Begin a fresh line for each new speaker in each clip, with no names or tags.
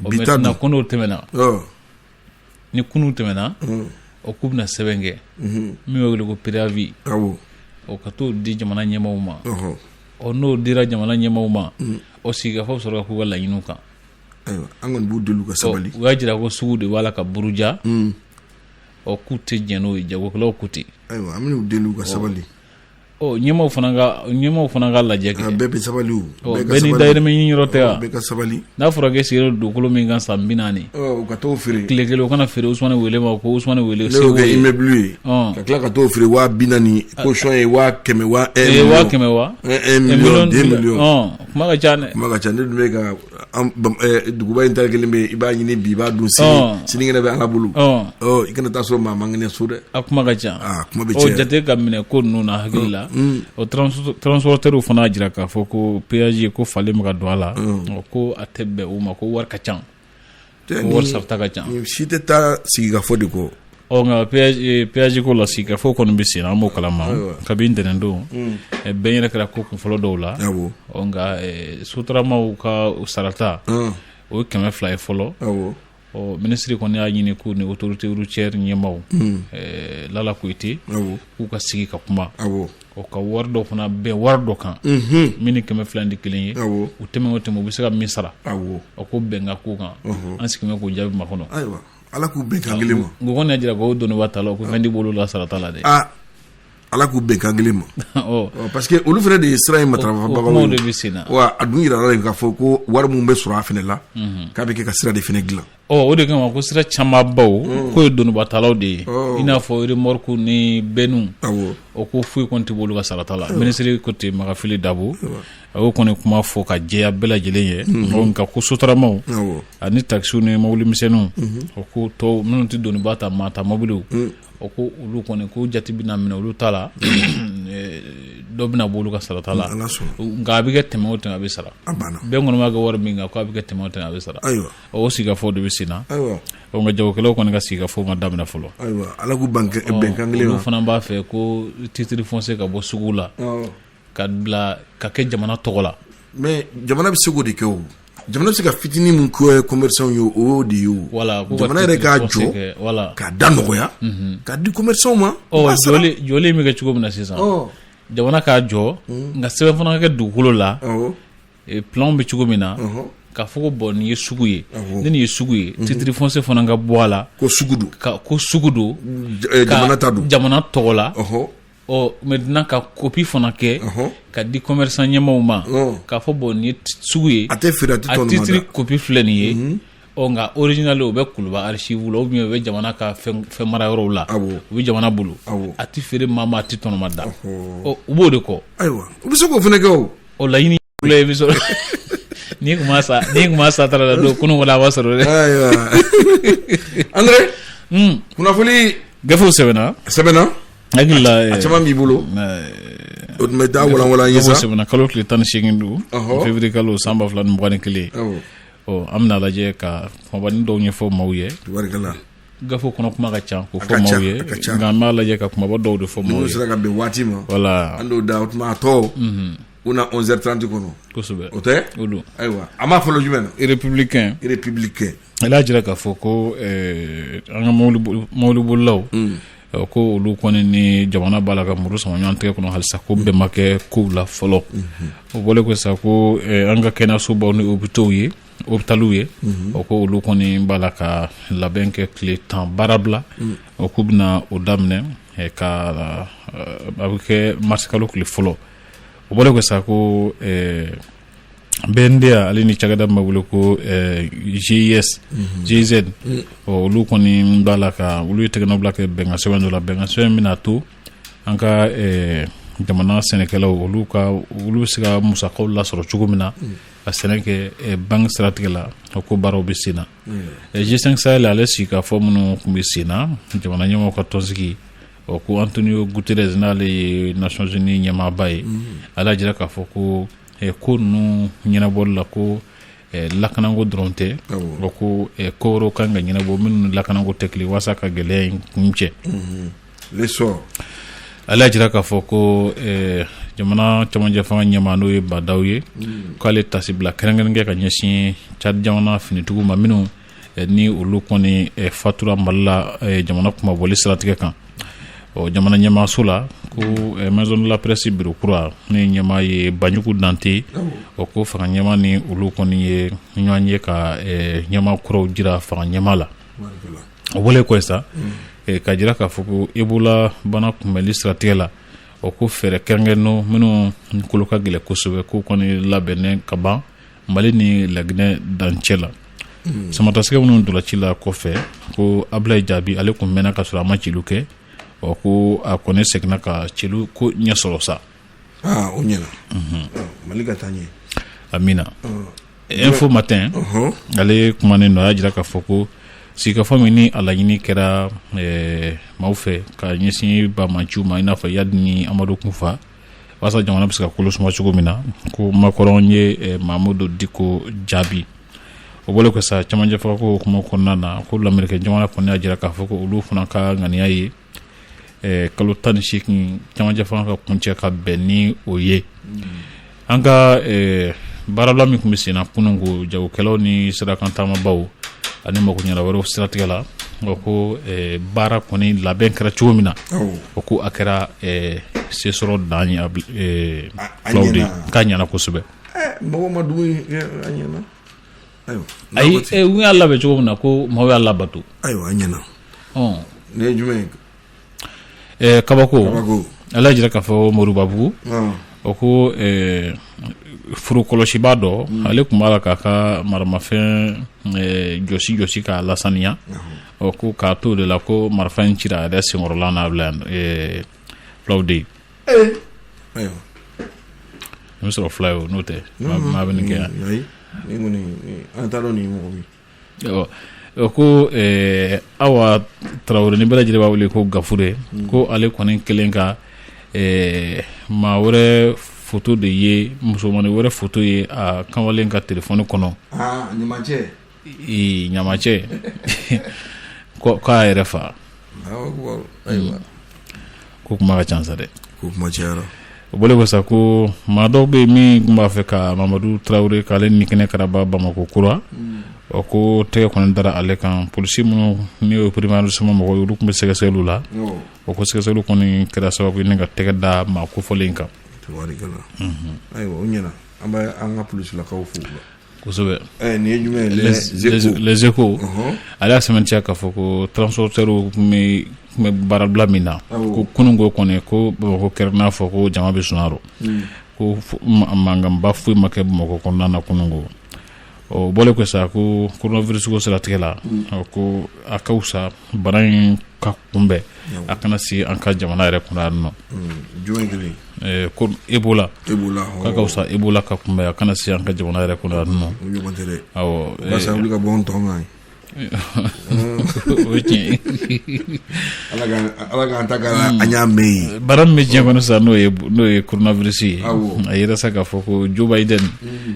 Bi ta dun?
Ko n'o tɛmɛna, ni kunun tɛmɛna, o k'u bɛna sɛbɛn kɛ min bɛ wele ko préavis, o ka t'o di jamana ɲɛmaaw ma. Ɔ, n'o dira jamana ɲɛmaaw ma, o sigikafɔ bɛ sɔrɔ ka k'u ka laɲiniw kan.
Ayiwa, an kɔni b'u deli ka sabali.
U y'a jira ko sugu de b'a la ka buruja. Ɔ, k'u tɛ jɛn n'o ye, jagokɛlaw ko ten.
Ayiwa, an bɛn'u deli u ka sabali.
Ɔ, ɲɛmaaw fana ka lajɛ kɛ.
Bɛɛ bɛ sabali o.
Bɛɛ ni dayirimɛ ɲini yɔrɔ tɛ wa?
Bɛɛ ka sabali.
N'a fɔra k'e sigilen don dugukolo min kan san 40,
u ka t'o feere.
Tile kelen, o kana feere Usumani Wele ma, ko Usumani Wele.
Ne y'o kɛ immeuble ye, ka tila ka t'o feere 40 000, caution ye 100 000 wa
un 100 000 wa
1 million, 2 millions.
Kuma ka ca dɛ.
Kuma ka ca. Ne dun bɛ ka duguba in ta kelen bɛ yen, i b'a ɲini bi, i b'a dun sini, sinikɛnɛ bɛ Ala bolo. I kana taa sɔrɔ maa man kɛnɛ so dɛ.
A kuma ka ca.
Aa, kuma bɛ caya.
Jate ka minɛ ko ninnu na hakili la. O transporteur fana y'a jira k'a fɔ ko péage ko falen bɛ ka don a la, ko a tɛ bɛn u ma, ko wari ka ca, ko wari sarata ka ca.
Nin si tɛ taa sigikafɔ de kɔ.
Ɔ, nka péage ko la, sigikafɔ kɔni bɛ sen na, an b'o kalama. Kabini ntɛnɛn don, bɛn yɛrɛ kɛra ko kunfɔlɔ dɔw la. Ɔ, nka sotaramaw ka sarata, o ye 200 ye fɔlɔ. Ɔ, minisiri kɔni y'a ɲini k'u ni autorité routière ɲɛmaaw, Lala Koyite, k'u ka sigi ka kuma, o ka wari dɔ fana bɛn wari dɔ kan min ni 200 tɛ kelen ye. U tɛmɛ o tɛmɛ, u bɛ se ka min sara, o ko bɛn ka k'o kan. An sigilen bɛ k'o jaabi makɔnɔ.
Ayiwa, Ala k'u bɛn kan kelen ma.
O kɔni y'a jira ko doniba ta la, ko fɛn tɛ bolo la sarata la dɛ.
Aa, Ala k'u bɛn kan kelen ma, parce que olu fana de ye sira in matarafabagaw
ye. De bɛ sen na.
Wa a dun yirala k'a fɔ ko wari min bɛ sɔrɔ a fana la, k'a bɛ kɛ ka sira de fana dilan.
Ɔ, o de kama ko sira camanbaw k'o ye donibatalaw de ye, i n'a fɔ remorque ni bennew. O ko foyi kɔni tɛ b'olu ka sarata la. Minisiri ko ten, Magafili Dabo, a y'o kɔni kuma fɔ ka jɛya bɛɛ lajɛlen ye. Nka ko sotaramaw ani takisiw ni mobili misɛnninw, o ko tɔw minnu tɛ doniba ta, maa ta mobiliw, o ko olu kɔni ko jate bɛna minɛ olu ta la, dɔ bɛna bɔ olu ka sarata la. Nka a bɛ kɛ tɛmɛ o tɛmɛ, a bɛ sara. Bɛn kɔni b'a kɛ wari min kan, k'a bɛ kɛ tɛmɛ o tɛmɛ, a bɛ sara. O sigikafɔ de bɛ sen na. Nka jagokɛlaw kɔni ka sigikafɔ ma daminɛ fɔlɔ.
Ala k'u bɛn kan kelen.
Olu fana b'a fɛ ko titre foncier ka bɔ sugu la ka bila ka kɛ jamana tɔgɔ la.
Mais jamana bɛ se k'o de kɛ. O jamana bɛ se ka fitinin min kɛ commerçant ye, o y'o de ye. O
voilà.
Jamana yɛrɛ k'a jɔ k'a da nɔgɔya k'a di commerçant ma.
Ɔ, jɔli bɛ kɛ cogo min na sisan, jamana k'a jɔ, nka sɛbɛn fana ka kɛ dugukolo la, plan bɛ cogo min na, k'a fɔ ko bon, nin ye sugu ye, ni nin ye sugu ye, titre foncier fana ka bɔ a la.
Ko sugu don.
Ko sugu don.
Jamana ta don.
Jamana tɔgɔ la. Ɔ, maintenant ka copie fana kɛ ka di commerçant ɲɛmaaw ma, k'a fɔ bon, nin ye sugu ye.
A tɛ feere, a tɛ.
A titre copie filɛ nin ye. Ɔ, nka original, o bɛ Kuluba archive la ou bien o bɛ jamana ka fɛn mara yɔrɔw la, o bɛ jamana bolo, a tɛ feere maa ma, a tɛ tɔnɔma da. Ɔ, u b'o de kɔ.
Ayiwa, u bɛ se k'o fana kɛ o.
O laɲini i bɛ sɔrɔ n'i kun ma sa, n'i kun ma sa taara la don kunun kɔni, a b'a sɔrɔ dɛ.
Ayiwa, André, kunnafoni
gafew sɛbɛnna.
Sɛbɛnna.
Hakili la.
A caman b'i bolo, o tun bɛ taa walanwalan ye sa.
Sɛbɛnna, kalo tile 18 don, février kalo, san 2021. Ɔ, an bɛna lajɛ ka kumabanin dɔw ɲɛfɔ maaw ye.
Tubarikala.
Gafe kɔnɔ kuma ka ca k'o fɔ maaw ye, nka an b'a lajɛ ka kumaba dɔw de fɔ maaw ye.
N'u sera ka bɛn waati ma.
Voilà.
An d'o da o tuma a tɔ. U na 11h30 kɔnɔ.
Kosɛbɛ.
O tɛ?
O don.
Ayiwa, an b'a fɔlɔ jumɛn na?
Républicain.
Républicain.
Ale y'a jira k'a fɔ ko an ka mɔbilibolilaw, ko olu kɔni ni jamana b'a la ka muru sama ɲɔgɔn tɛgɛ kɔnɔ halisa, ko bɛn ma kɛ kow la fɔlɔ. O bɔlen ko sa, ko an ka kɛnɛyasobaw ni hôpitaux ye, hôpitaliw ye, o ko olu kɔni b'a la ka labɛn kɛ tile 10 baarabila. O k'u bɛna o daminɛ ka a bɛ kɛ mars kalo tile fɔlɔ. O bɔlen ko sa, ko BNDA ale ni cakɛda min bɛ wele ko GIS, GIZ, olu kɔni b'a la ka olu ye tɛgɛnɔbila kɛ bɛnkan sɛbɛn dɔ la, bɛnkan sɛbɛn bɛna to an ka jamana sɛnɛkɛlaw, olu ka olu bɛ se ka musakaw lasɔrɔ cogo min na ka sɛnɛ kɛ banque siratigɛ la. O ko baaraw bɛ sen na. G5 Sahel ale sigikafɔ minnu tun bɛ sen na, jamana ɲɛmɔgɔw ka tɔnsigi, o ko Antonio Guterres, n'ale ye Nations Unies ɲɛmaaba ye, ale y'a jira k'a fɔ ko ko ninnu ɲɛnabɔli la, ko lakanako dɔrɔn tɛ, o ko ko wɛrɛw kan ka ɲɛnabɔ minnu ni lakanako tɛ kelen, walasa ka gɛlɛya in kuncɛ.
L'essor.
Ale y'a jira k'a fɔ ko Jamana camancɛ fanga ɲɛmaa, n'o ye Bah N'Daw ye, k'ale tasibila kɛrɛnkɛrɛn kɛ ka ɲɛsin Tchad jamana finitigiw ma, minnu ni olu kɔni fatura Mali la jamana kunmabɔli siratigɛ kan. Ɔ, jamana ɲɛmaaso la, ko Maison de la Presse bureau kura ni ɲɛmaa ye Banjugu Dante, o ko fanga ɲɛmaa ni olu kɔni ye ɲɔgɔn ye ka ɲɛmaa kuraw jira fanga ɲɛmaa la. O bɔlen kɔ sa, ka jira k'a fɔ ko Ebola bana kunbɛnli siratigɛ la, o ko fɛɛrɛ kɛrɛnkɛrɛnnenw minnu kolo ka gɛlɛn kosɛbɛ, k'o kɔni labɛnnen ka ban Mali ni Laginɛ dancɛ la. Samatasɛgɛ minnu dolaci la kɔfɛ, ko Abulayi Jaabi, ale kun mɛnna ka sɔrɔ a ma celu kɛ. Ɔ, ko a kɔni seginna ka celu ko ɲɛ sɔrɔ sa.
Aa, o ɲɛna. Mali ka taa ɲɛ.
Amina. Info Matin, ale kumanen don, a y'a jira k'a fɔ ko sigikafɔ min ni a laɲini kɛra maaw fɛ ka ɲɛsin banbaanciw ma, i n'a fɔ Iyad ni Amadu Kufa, walasa jamana bɛ se ka kolo suma cogo min na, ko Macron ye Mamudu Diko jaabi. O bɔlen kɔ sa, camancɛ fanga ko kuma kɔnɔna na, ko Lamerikɛn jamana kɔni y'a jira k'a fɔ ko olu fana ka ŋaniya ye kalo 18 camancɛ fanga ka kuncɛ ka bɛn ni o ye. An ka baarabila min tun bɛ sen na kunun ko jagokɛlaw ni sirakan taamabaw ani magoɲɛna wɛrɛw siratigɛ la, o ko baara kɔni labɛn kɛra cogo min na, o ko a kɛra sesɔrɔ dan ye fulaw de k'a ɲɛna kosɛbɛ.
Mɔgɔ ma dumuni a ɲɛna.
Ayi, u y'a labɛn cogo min na, ko maaw y'a labato.
Ayiwa, a ɲɛna. Nin ye jumɛn
ye? Kabako, ala y'a jira k'a fɔ Moribabugu, o ko foro kɔlɔsibaa dɔ, ale tun b'a la k'a ka maramafɛn jɔsi jɔsi k'a lasaniya. Ɔ, ko k'a to de la, ko marifa in cira a yɛrɛ senkɔrɔla n'a bila yan, fulaw de ye.
Ayiwa.
N bɛ sɔrɔ fila ye, o n'o tɛ maa bɛ nin kɛ yan.
Ayi, nin kɔni, an t'a dɔn nin ye mɔgɔ min.
Ko Awa Tarawele, ni bɛɛ lajɛlen b'a wele ko Gafure, ko ale kɔni kelen ka maa wɛrɛ foto de ye, musomannin wɛrɛ foto ye a kamalen ka telefɔni kɔnɔ.
Ɲamacɛ.
Ɲamacɛ, k'a yɛrɛ fa.
Ayiwa.
Ko kuma ka ca sa dɛ.
Ko kuma cayara.
O bɔlen kɔ sa, ko maa dɔw bɛ yen min tun b'a fɛ ka Mamadu Tarawele k'ale ni kɛnɛ karaba Bamakɔ kura, o ko tɛgɛ kɔni dara ale kan. Polisi minnu n'o ye premier arrondissement mɔgɔw ye, olu tun bɛ sɛgɛsɛgɛliw la. O ko sɛgɛsɛgɛliw kɔni kɛra sababu ye ne ka tɛgɛ da maa kofɔlen kan.
Tabarikala. Ayiwa, o ɲɛna, an bɛ an ka polisilakaw fo.
Kosɛbɛ.
Nin ye jumɛn ye?
Les Échos, ale y'a sɛmɛntiya k'a fɔ ko transporteurs tun bɛ baarabila min na, ko kununko kɔni, ko Bamakɔ kɛra n'a fɔ ko jama bɛ sunɔgɔ, ko mankanba foyi ma kɛ Bamakɔ kɔnɔna na kununko. O bɔlen kɔ sa, ko coronavirus ko siratigɛ la, ko a ka fisa bana in ka kunbɛn, a kana se an ka jamana yɛrɛ kɔnɔ yan nɔ.
Jumɛn kelen?
Ko Ebola.
Ebola.
K'a ka fisa Ebola ka kunbɛn, a kana se an ka jamana yɛrɛ kɔnɔ yan nɔ.
O ɲɔgɔn tɛ dɛ.
Awɔ.
Barisa wuli ka bɔ n tɔn kan.
O ye tiɲɛ ye.
Ala k'an ta k'an an y'a mɛn yen.
Baara min bɛ diɲɛ kɔnɔ sisan, n'o ye coronavirus ye, a yera sa k'a fɔ ko Joe Biden,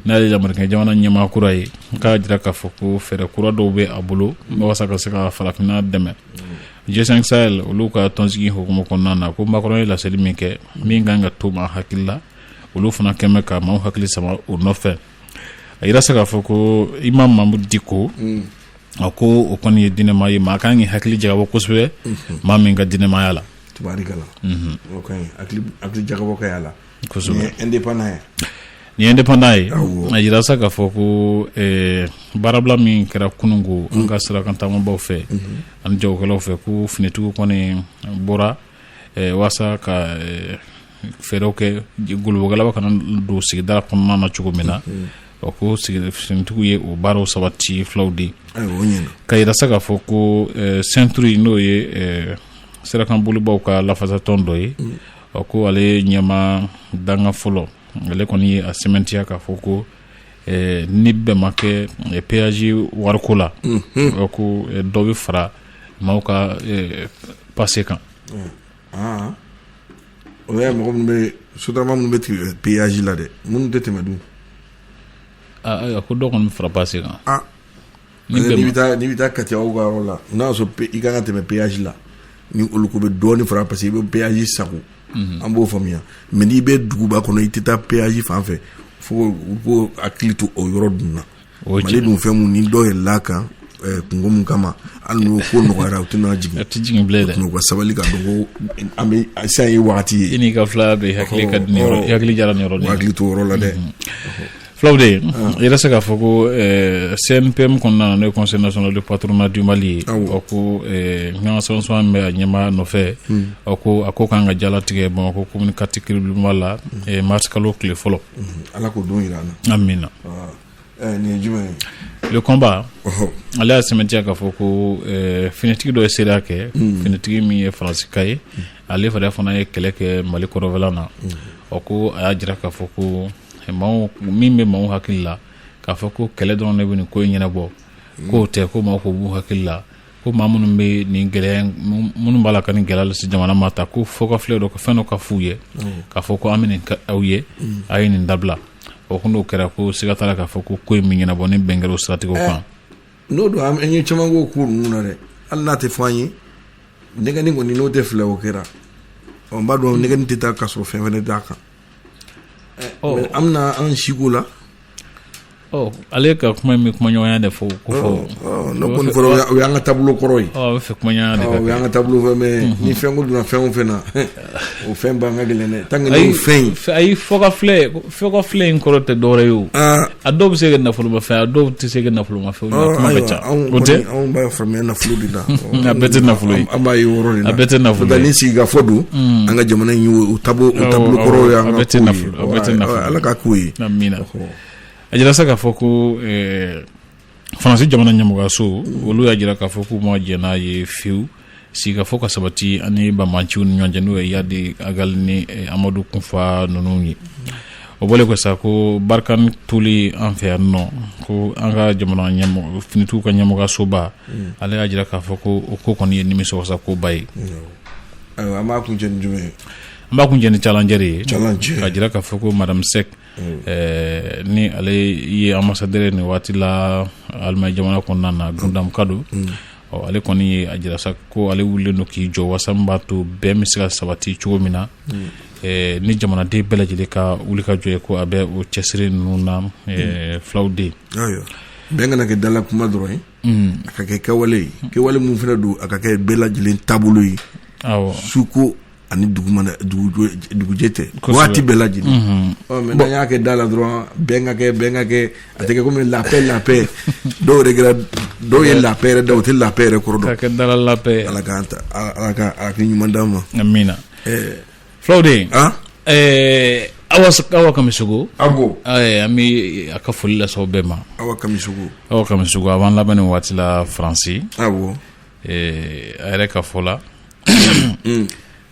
n'ale ye Lamerikɛn jamana ɲɛmaa kura ye, k'a jira k'a fɔ ko fɛɛrɛ kura dɔw bɛ a bolo walasa ka se ka farafinna dɛmɛ. G5 Sahel, olu ka tɔnsigi hukumu kɔnɔna na, ko Macron ye laseli min kɛ min kan ka to maa hakili la, olu fana kɛn bɛ ka maaw hakili sama o nɔfɛ. A yira sa k'a fɔ ko Imam Mahmoud Dicko, a ko o kɔni ye diinɛmaa ye, maa kan k'i hakili jagabɔ kosɛbɛ maa min ka diinɛmaaya la.
Tabarikala. O ka ɲi, hakili jagabɔ ka y'a la.
Kosɛbɛ.
Nin ye indépendant ye.
Nin ye indépendant ye. A yira sa k'a fɔ ko baarabila min kɛra kununko an ka sirakan taamabaw fɛ ani jagokɛlaw fɛ, ko finitigiw kɔni bɔra walasa ka fɛɛrɛw kɛ golobɔkɛlaw kana don sigida kɔnɔna na cogo min na. O ko finitigiw ye o baaraw sabati, fulaw de.
Ayiwa, o ɲɛna.
Ka yira sa k'a fɔ ko CNTRI, n'o ye sirakan bolibaw ka lafasatɔn dɔ ye, o ko ale ɲɛma danga fɔlɔ, ale kɔni ye a sɛmɛntiya k'a fɔ ko ni bɛn ma kɛ péage wariko la, o ko dɔ bɛ fara maaw ka passe kan.
O ye mɔgɔ minnu bɛ sotarama, minnu bɛ tigɛ péage la dɛ, minnu tɛ tɛmɛ dun.
Ayiwa, ko dɔ kɔni bɛ fara passe kan.
Ni bɛ taa, n'i bɛ taa Kati aw ka yɔrɔ la, n'a y'a sɔrɔ i kan ka tɛmɛ péage la, ni olu ko bɛ dɔɔnin fara, parce que i bɛ péage sago. An b'o faamuya, mais n'i bɛ duguba kɔnɔ, i tɛ taa péage fan fɛ, fo u k'o hakili to o yɔrɔ dun na. Mali dun, fɛn mun ni dɔw yɛlɛla kan kungo mun kama, hali n'o ko nɔgɔyara, u tɛna jigin.
A tɛ jigin bilen dɛ.
U ka sabali k'a dɔn ko an bɛ sisan ye wagati ye.
I n'i ka filaya bɛ hakili ka di nin yɔrɔ, i hakili jara nin yɔrɔ.
U hakili to o yɔrɔ la dɛ.
Fulaw de, i yɛrɛ se k'a fɔ ko CNPM kɔnɔna na, n'o ye Conseil national de patronat du Mali ye, ɔ ko ɲɔgɔn sɔnsɔn bɛ a ɲɛmaa nɔfɛ, ɔ ko a ko kan ka jalatigɛ Bamakɔ commune 4 kiiribulonba la mars kalo tile fɔlɔ.
Ala k'o don jira an
na. Amina.
Nin ye jumɛn ye?
Le Combat, ale y'a sɛmɛntiya k'a fɔ ko finitigi dɔ ye seereya kɛ, finitigi min ye Faransika ye, ale fana ye kɛlɛ kɛ Mali kɔrɔnfɛla na. Ɔ ko a y'a jira k'a fɔ ko maaw min bɛ maaw hakili la k'a fɔ ko kɛlɛ dɔrɔn de bɛ nin ko in ɲɛnabɔ, k'o tɛ, ko maaw k'o b'u hakili la ko maa minnu bɛ nin gɛlɛya, minnu b'a la ka nin gɛlɛya lase jamana ma ta, ko fo ka filɛ dɔ, fɛn dɔ ka f'u ye k'a fɔ ko an bɛ nin aw ye, a ye nin dabila. O ko n'o kɛra, ko siga t'a la k'a fɔ ko ko in bɛ ɲɛnabɔ ni bɛn kɛra o siratigɛw kan.
N'o don, an ye caman k'o ko ninnu na dɛ, hali n'a tɛ fɔ an ye. Nɛgɛni kɔni, n'o tɛ filɛ, o kɛra. Ɔ, n b'a dɔn nɛgɛni tɛ taa ka sɔrɔ fɛn fɛnɛ t'a kan. An bɛna an siko la.
Ale ka kuma in bɛ kumaɲɔgɔnya de fɔ ko fɔ.
N'o kɔni fɔra, o y'an ka taabolo kɔrɔ ye.
A bɛ fɛ kumaɲɔgɔnya de ka kɛ.
O y'an ka taabolo fɛ, mais ni fɛn ko donna fɛn o fɛn na, o fɛn ban ka gɛlɛn dɛ, tant que n'o fɛn in.
Ayi, fɔkafilɛ in kɔrɔ tɛ dɔwɛrɛ ye o. A dɔw bɛ se ka kɛ nafolomafɛn, a dɔw tɛ se ka kɛ nafolomafɛn, o kuma ka ca.
O tɛ. Anw b'a faamuya nafolo de
la. A bɛɛ tɛ nafolo ye.
An b'a ye o yɔrɔ de la.
A bɛɛ tɛ nafolo
ye. Ni sigikafɔ don, an ka jamana in y'o taabolo kɔrɔ ye, an ka
ko ye. A bɛɛ tɛ nafolo.
Ala ka k'o ye.
Amina. A jira sa k'a fɔ ko Faransi jamana ɲɛmɔgɔyaso, olu y'a jira k'a fɔ k'u ma jɛn n'a ye fiyewu sigikafɔ ka sabati ani banbaanciw ni ɲɔgɔn cɛ, n'o ye Iyad Ag Ghali ni Amadu Kufa ninnu ye. O bɔlen kɔ sa, ko Barkhane toli an fɛ yan nɔ, ko an ka jamana ɲɛmɔgɔ, finitigiw ka ɲɛmɔgɔyasoba, ale y'a jira k'a fɔ ko o ko kɔni ye nimisiwasa koba ye.
Ayiwa, an b'a kuncɛ ni jumɛn ye?
An b'a kuncɛ ni Challenger ye.
Challenger.
K'a jira k'a fɔ ko Madame Seck, ni ale ye ambassadeur nin waati la Allemagne jamana kɔnɔna na, Gundam Kado, ɔ ale kɔni ye a jira sa ko ale wulilen don k'i jɔ wasa min b'a to bɛn bɛ se ka sabati cogo min na, ni jamanaden bɛɛ lajɛlen ka wuli ka jɔ ye, ko a bɛ o cɛsiri ninnu na. Fulaw den.
Ayiwa, bɛn kana kɛ dala kuma dɔrɔn ye, a ka kɛ kɛwale ye, kɛwale mun fana don, a ka kɛ bɛɛ lajɛlen taabolo ye, suko ani dugujɛ tɛ, waati bɛɛ lajɛlen. Ɔ mais n'an y'a kɛ da la dɔrɔn, bɛn ka kɛ, bɛn ka kɛ, a tɛ kɛ komi la paix, la paix. Dɔw yɛrɛ kɛra, dɔw ye la paix yɛrɛ da, u tɛ la paix yɛrɛ kɔrɔ dɔn.
Ka kɛ dala la paix.
Ala k'an ta, Ala ka hakili ɲuman d'an ma.
Amina. Fulaw de, Awa, Awa Kamisogo.
Abo.
An bɛ a ka foli lase aw bɛɛ ma.
Awa Kamisogo.
Awa Kamisogo, a b'an lamɛn nin waati la Faransi.
Awɔ.
A yɛrɛ ka fɔ la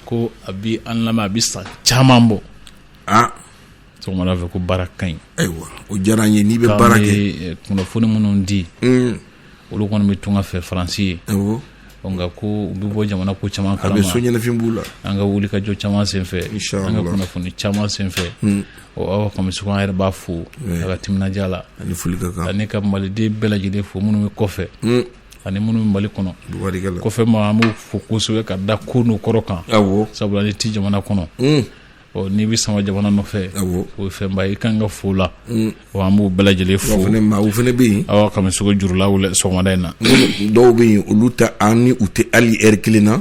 ko a bi an lamɛn, a bi san caman bɔ. Sɔgɔmada fɛ ko baara ka ɲi.
Ayiwa, o diyara n ye. N'i bɛ baara kɛ,
kunnafoni minnu di, olu kɔni bɛ tunga fɛ Faransi ye. Nka ko u bɛ bɔ jamana ko caman
kalama. A bɛ so ɲɛnafin b'u la.
An ka wuli ka jɔ caman senfɛ, an ka kunnafoni caman senfɛ. Ɔ Awa Kamisogo, an yɛrɛ b'a fo a ka timinandiya la.
Ani foli ka kan.
Ani ka maliden bɛɛ lajɛlen fo, minnu bɛ kɔfɛ ani minnu bɛ Mali kɔnɔ. Kɔfɛ ma, an b'u fo kosɛbɛ ka da ko n'u kɔrɔ kan. Sabula ni ti jamana kɔnɔ, ɔ n'i bɛ sama jamana nɔfɛ, o ye fɛnba ye, i kan ka fo la. Wa an b'u bɛɛ lajɛlen fo.
Maaw fana bɛ yen.
Awa Kamisogo jurula sɔgɔmada in na.
Dɔw bɛ yen, olu tɛ an ni u tɛ hali heure kelen na.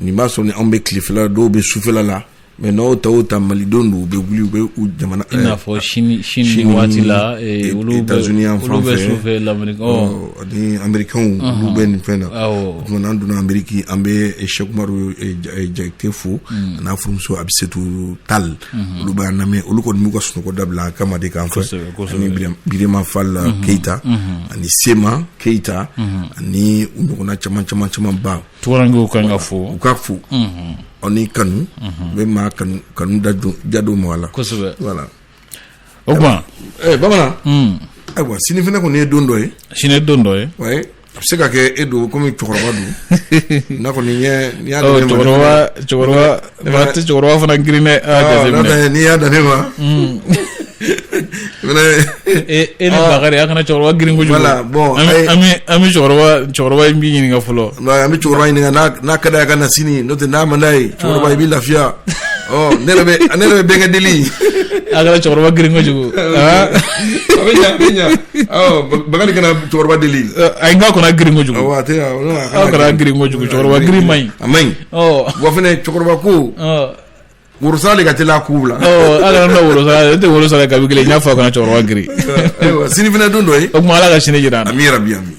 Nin b'a sɔrɔ ni anw bɛ tilefɛla, dɔw bɛ sufɛla la. Mais n'aw ta o ta, malidenw don, u bɛ wuli, u bɛ u jamana.
I n'a fɔ sini sini waati la, olu bɛ
États-Unis yan
fan fɛ, sufɛ l'Amérique.
Ani Américains, olu bɛ nin fɛn na. O tuma n'an donna Amérique, an bɛ Cheikh Umaru Jakite fo, a n'a furumuso Abisetu Tal, olu b'an lamɛn, olu kɔni b'u ka sunɔgɔ dabila an kama de k'an fɛ, ani Birima Fall Keyita, ani Sema Keyita, ani u ɲɔgɔnna caman caman caman ba.
Tunkarankɛw kan ka fo.
U ka fo. Aw ni kanu bɛ maa kanu, kanu da jadon mɔgɔ la.
Kosɛbɛ.
Voilà.
O tuma.
Bamanan. Ayiwa, sini fana kɔni ye don dɔ ye.
Sini ye don dɔ ye.
Oui. A bɛ se ka kɛ e don komi cɛkɔrɔba don. N'a kɔni ɲɛ n'i y'a
dan ne ma. Cɛkɔrɔba, cɛkɔrɔba, maa tɛ cɛkɔrɔba fana girin dɛ.
N'o n'i y'a dan ne ma.
E ni Bakari, a kana cɛkɔrɔba girin kojugu.
Voilà, bon.
An bɛ cɛkɔrɔba in b'i ɲininka fɔlɔ.
An bɛ cɛkɔrɔba ɲininka n'a ka d'a ye ka na sini, n'o tɛ n'a man d'a ye, cɛkɔrɔba, i b'i lafiya. Ɔ, ne yɛrɛ bɛ bɛnkɛ deli.
A kana cɛkɔrɔba girin kojugu.
A bɛ ɲa, a bɛ ɲa. Ɔ, Bakari kana cɛkɔrɔba deli.
Ayi, n k'a kana girin kojugu.
Awɔ, a tɛ.
Aw kana girin kojugu, cɛkɔrɔba girin man ɲi.
A man ɲi. Wa fɛnɛ, cɛkɔrɔba ko worosala de ka teli a kow la.
Ɔ, a kana na worosala, ne tɛ worosala kabi kelen, n y'a fɔ a kana cɛkɔrɔba girin.
Ayiwa, sini fɛnɛ don dɔ ye.
O tuma, Ala ka sini jira an na.
Ami yarabi, ami.